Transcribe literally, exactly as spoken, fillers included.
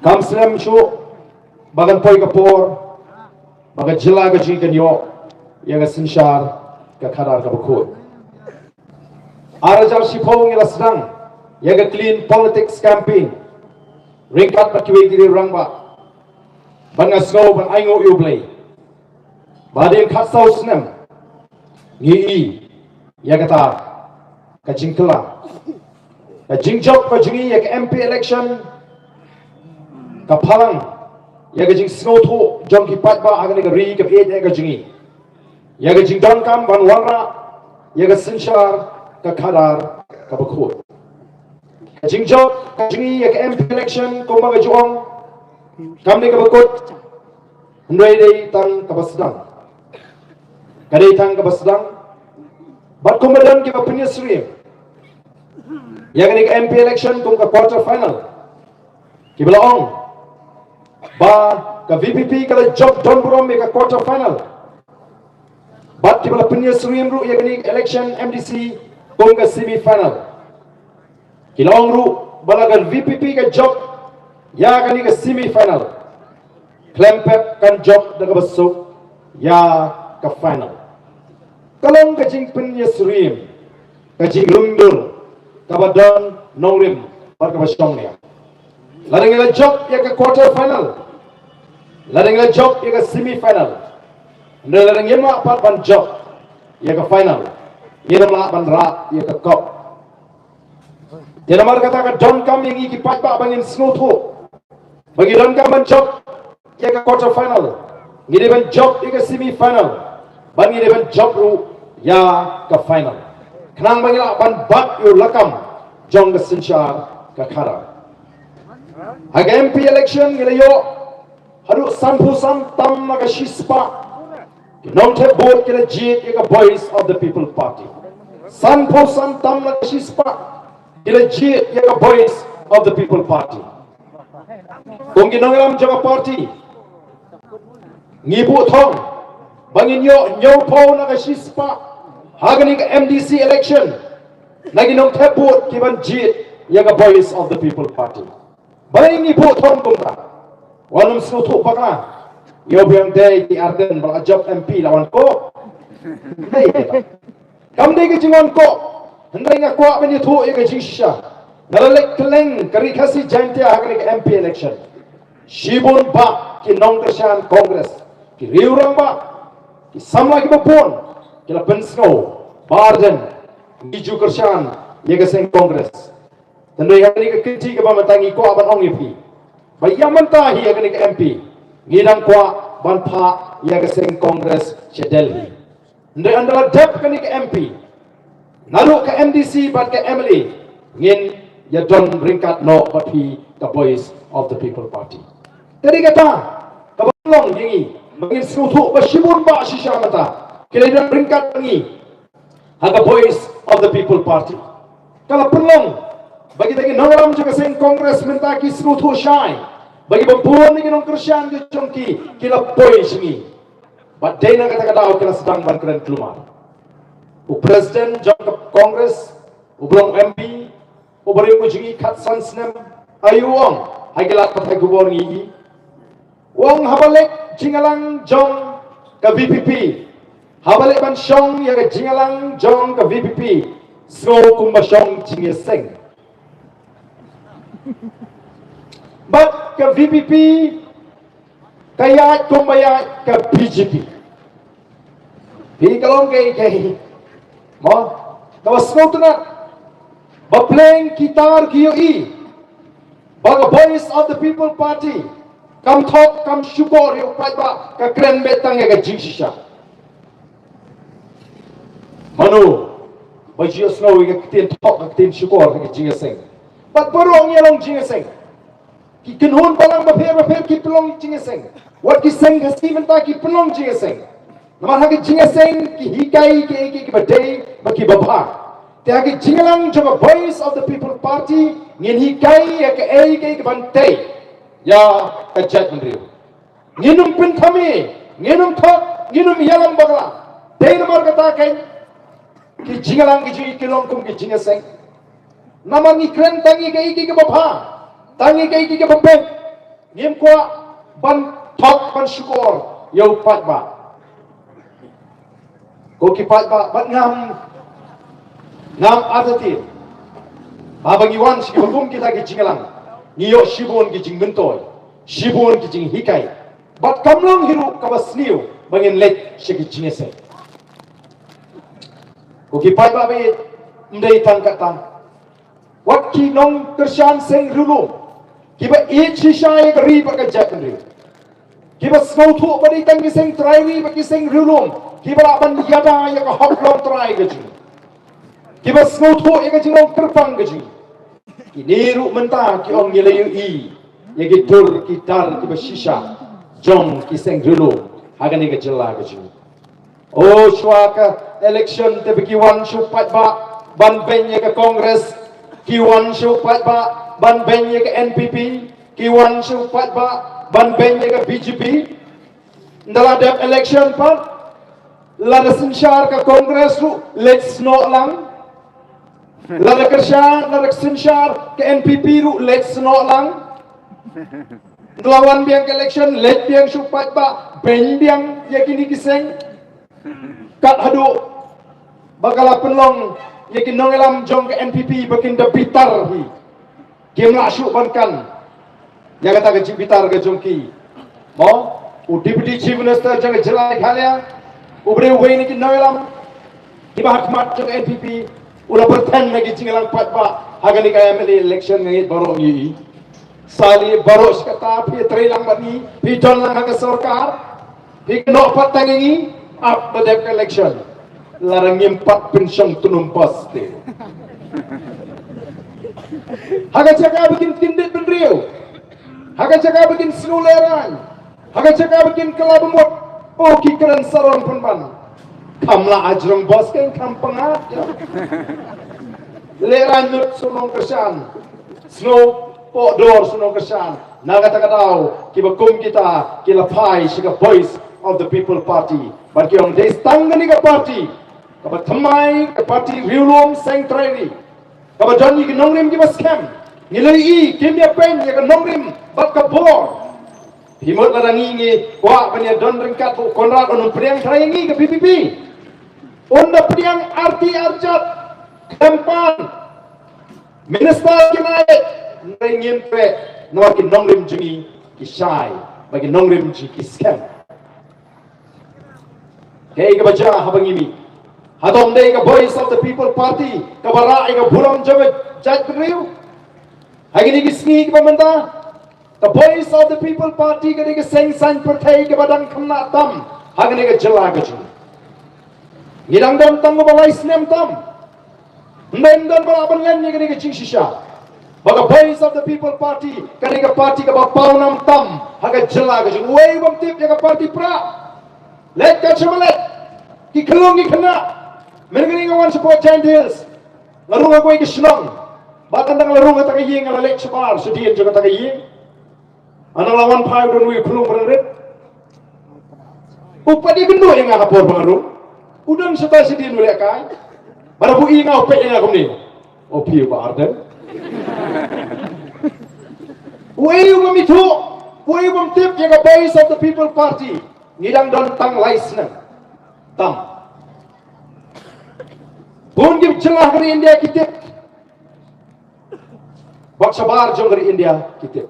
Kam slem shuh ba kan poi ka por ba ka jylla ka jong ngi kan ïoh ïa ka synshar ka khadar kaba khuid. Ar hajar shiphew ngi la sdang ïa ka Clean Politics Campaign ryngkat bad kiwei ki rangbah. Bad nga sngew ban ainguh ïa U Blei ba hadien khatsaw snem ngi i ïa kata ka jingkylla. Ka jingjop ka jong ngi ïa ka M P election ka phalang ïa ka jingsngewthuh jong ki paidbah ha kane ka ri kaba ïeit ka jong ngi, ïa ka jingdonkam ban wanrah ïa ka synshar ka khadar kaba khuid. Ka jingjop ka jong ngi ïa ka M P election kumba nga ju ong kam dei kaba kut, hynrei dei tang kaba sdang. Ka dei tang kaba sdang. Bad kumba don kiba pynïasyriem ïa kane ka M P election kum ka quarter final, kiba la ong ba ka V P P ka la jop don burom ïa ka quarter final. Bad kiba la pynïasyriem ruh ïa kane ka election M D C kum ka semi final. Ki la ong ruh ba la ka V P P ka jop ïa kane ka semi final, khlem pep kan jop da kaba suk ïa ka final. Ka long ka jingpynïasyriem, ka jingrung dur kaba don nongrim bad kaba shongnia. Lada ngi la jop ïa ka quarter final, lada ngi la jop ïa ka semi final, hynrei lada ngim lah pat ban jop ïa ka final, ngim lah ban rah ïa ka cup. Te namar kata ka donkam ïa ngi ki paidbah ba ngin sngewthuh ba ngi donkam ban jop ïa ka quarter final, ngi dei ban jop ïa ka semi final, bad ngi dei ban jop ruh ïa ka final, khnang ba ngi lah ban bat ïa u lakam jong ka synshar ka khadar. Ha ka M P election ngi la ïoh haduh sanphew san tam na ka shispah ki nongthep vote ki la jied ïa ka Voice of the People Party. Sanphew san tam na ka shispah ki la jied ïa ka Voice of the People Party. Kum ki nongïalam jong ka party, ngi buh thong ba ngin ïoh hynñiewphew na ka shispah ha kane ka M D C election na ki nongthep vote ki ban jied ïa ka Voice of the People Party. Balei ngi buh thong kumta? Wat nym sngewthuh bakla. Ïoh biang dei ki Ardent ba la jop M P la wan koh. Dei kita. Kam dei ka jingwan koh, hynrei nga kwah ban ïathuh ïa ka jingshisha. Nga la leit kylleng ka Ri Khasi Jaiñtia ha kane ka M P election. Shibun bah ki nongkyrshan Congress, ki riew rangbah, ki samla kiba bun ki la pynsngew ba Ardent ngi ju kyrshan ïa ka seng Congress. Hynrei ha kane ka kynti kaba mynta ngi kwah ban ong ïa phi ba ïa mynta hi ha kane ka M P ngi dang kwah ban phah ïa ka seng Congress sha Delhi. Hynrei ynda la dep kane ka M P, naduh ka M D C bad ka M L A, ngin ïa don ryngkat noh bad phi ka Voice of the People Party. Te dei kata kaba long ïa ngi ba ngin sngewthuh ba shibun bah shisha mynta ki la don ryngkat bad ngi ha ka Voice of the People Party. Ka la pynlong ba kita ki nongïalam jong ka seng Congress mynta ki sngewthuh shai ba ki ba bun na ki nongkyrshan jong ki ki la poi sha ngi. Bad dei na kata ka daw ki la sdang ban kren kulmar. U president jong ka Congress, u ba long M P, u ba rim u jong ngi khatsan snem, aïu u ong ha ki lad pathai khubor ngi i? U ong haba leit jingïalang jong ka V P P, haba leit ban shong ïa ka jingïalang jong ka V P P, sngew kumba shong jingïaseng. Bad ka V P P ka ïaid kumba ïaid ka B J P. Phi ka long kaei kaei mo, kaba sngewtynnat ba pleng ki tar ki ïohi ba ka Voice of the People Party kam thok kam shukor ïa u paidbah, ka kren beit tang ïa ka jingshisha. Mano ba ju ïohsngew ïa ka ktien thok, ka ktien shukor ha ka jingïaseng? Bad baroh ngi long jingïaseng. Ki kynhun balang bapher bapher ki pynlong jingïaseng. Wat ki seng Khasi mynta ki pynlong jingïaseng. Namar ha ka jingïaseng ki hikai kiei kiei kiba dei bad kiba bha. Te ha ka jingïalang jong ka Voice of the People Party ngin hikai ïa kaei kaei kaban tei ïa ka jaitbynriew. Ngin ym pynthame, ngin ym thok, ngin ym ïalam bakla. Dei namar kata kein ki jingïalang ki jong ngi ki long kum ki jingïaseng. Namar ngi kren tang ïa kaei kaei kaba bha, tang ïa kaei kaei kaba beit. Ngim kwah ban thok ban shukor ïa u paidbah. Ko ki paidbah, bad ngam, ngam artatien. Haba ngi wan sha kiba kum kita ki jingïalang, ngi ïoh shibun ki jingmyntoi, shibun ki jinghikai. Bad kam long hi ruh kaba sniew ba ngin leit sha ki jingïaseng. Ko ki paidbah ba ïeit, ym dei tang katta. Wat ki nongkyrshan seng riewlum kiba ïeit shisha ïa ka ri bad ka jaitbynriew. Kiba sngewthuh ba dei tang ki seng trai ri bad ki seng riewlum kiba lah ban ïada ïa ka hok longtrai ka jong ngi. Kiba sngewthuh ïa ka jinglong kyrpang ka jong ngi. Kine ruh mynta ki ong ngi la ïohi ïa ki dur ki dar kiba shisha jong ki seng riewlum ha kane ka jylla ka jong ngi. O, shuwa ka election te ba ki wan sha u paidbah ban beiñ ïa ka Congress, ki wan sha u paidbah ban beiñ ïa ka N P P, ki wan sha u paidbah ban beiñ ïa ka B J P. Ynda la dep election pat, lada synshar ka Congress ruh leit snoh lang. Lada kyrshan, lada synshar ka N P P ruh leit snoh lang. Ynda la wan biang ka election, leit biang sha u paidbah, beiñ biang ïa kine ki seng. Kat haduh ba ka la pynlong ïa ki nongïalam jong ka N P P ba kin da bitar hi. Kim lah shuh ban kan ïa kata ka jingbitar ka jong ki. Mo, u Deputy Chief Minister jong ka jylla Meghalaya, u briew uwei na ki nongïalam kiba ha khmat jong ka N P P, u la pyrthen na ki jingïalang paidbah ha kane ka M L A election. Nga ngeit baroh ngi ïohi. Sali baroh shi katta phi trei lang bad ngi, phi don lang ha ka sorkar. Phi kynnoh pat tang ïa ngi, ap ba dep ka election. Lada ngim pat pynshong tnum bas te. Ha ka jaka ba kin kyndit bynriew. Ha ka jaka ba kin sngew lehraiñ. Ha ka jaka ba kin kylla bamut. O ki kren sarong pynban. Kham lah jrong bas, kin kham pyngngad ïa. Lehraiñ lut sha u nongkyrshan. Sngewpoh dor sha u nongkyrshan. Na kata ka daw kiba kum kita ki la phai sha ka Voice of the People Party. Bad ki ong dei tang kane ka party kaba thymmai, ka party riewlum seng trai ri, kaba don ïa ki nongrim kiba skhem. Ngi la ïohi kim ïa peiñ ïa ka nongrim bad ka bor. Phi mut lada ngi, ngi kwah ban ïa don ryngkat bad u Conrad, un ym pdiang trai ïa ngi ka V P P. Un da pdiang arti arjat, khlem pan. Minister ki nai, ngi ngim treh namar ki nongrim jong ngi ki shai bad ki nongrim jong ngi ki skhem. Kaei kaba jia haba ngi mih? Hato ym dei ka Voice of the People Party kaba rah ïa ka burom jong ka jaitbynriew? Ha kine ki sngi kiba mynta, ka Voice of the People Party ka dei ka seng saiñ pyrthei kaba dang khynnah tam ha kane ka jylla ka jong ngi. Ngi dang don tang kaba lai snem tam. Ym dei, ym don ba lah ban len ïa kane ka jingshisha. Ba ka Voice of the People Party ka dei ka party kaba pawnam tam ha ka jylla ka jong ngi. Uwei u bym tip ïa ka party Prah, leit ka shaba leit. Ki khyllung ki khynnah. Mynne nga wan shapoh Jaintia Hills, nga rung ha kawei ka shnong. Bad ynda nga la rung ha kata ka ïing, nga la leit shabar shadien jong kata ka ïing. Ynda nga la wan phai, u don uwei u khyllung ba dang rit. U pat ïakynduh ïa nga ha por ba nga rung. U don shata shadien u lehkai. Bad haba u ïohi nga, u peit ïa nga kumne. O phi u Bah Ardent. Uei u bym ithuh, uei u bym tip ïa ka Voice of the People Party. Ngi dang don tang lai snem tam. Bun ki jylla ha ka ri India ki tip. Bad shabar jong ka ri India ki tip.